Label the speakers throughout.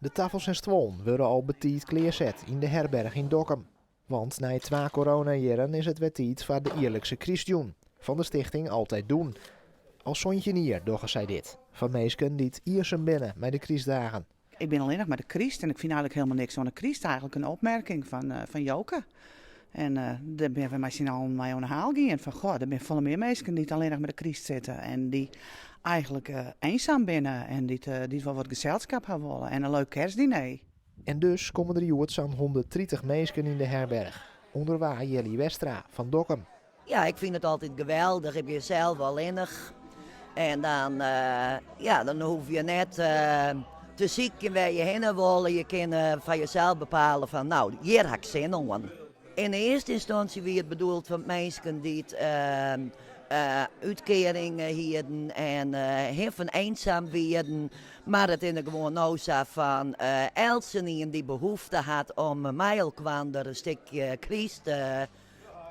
Speaker 1: De tafels en stuollen wurde al betiid klearset yn de herberch yn Dokkum. Want nei twa coronajierren is it wer tiid foar de jierlikse krystjûn fan de stichting Altijd Doen. Al 17 jier dogge sy dit, foar minsken dy't iensum binne mei de krystdagen.
Speaker 2: Ik bin allinnich mei de kryst en ik fyn eigenlik hielendal niks oan de kryst. Eigenlik in opmerking fan Joke. En dêr binne we mei syn allen mei oan de haal gien. Fan goh, der binne folle mear minsken dy't allinnich mei de kryst sitte en dy't eigenlik eenzaam binne en dy't wol wat geselskap ha wolle en in leuk kerstdiner.
Speaker 1: En dus komme der hjoed sa'n 130 minsken yn de herberch. Under wa Jelly Westra fan Dokkum.
Speaker 3: Ja, ik fyn it altyd geweldich. Ik bin sels allinnich. En dan, ja, dan hoege je net te sykjen wêr't je hinne wolle. Je kinne foar jesels bepale fan, no, hjir ha ik sin oan. Yn de earste ynstânsje wie it bedoeld foar minsken dy't útkearingen hienen en hiffen eenzaam wienen. Mar it is gewoan no sa fan eltsenien dy't behoefte hat om mei elkoar in stikje kryst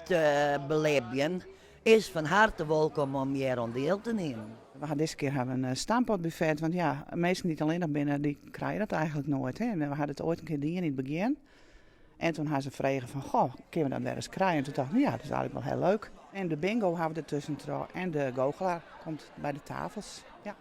Speaker 3: te belibjen, is fan herte wolkom om hjir oan diel te nimmen.
Speaker 2: We ha dizze kear ha we in stamppotbuffet, want ja, minsken dy't allinnich binne, dy krije dat eigenlik noait. Hè. En we ha dit oait in kear dien yn it begjin. En toen ha se frege fan, goh, kinne we dat wer ris krije? En toen tocht ik, ja, dat is eigenlik wol hiel leuk. En de bingo ha we der tuskentroch en de goochelaar komt by de tafels. Ja.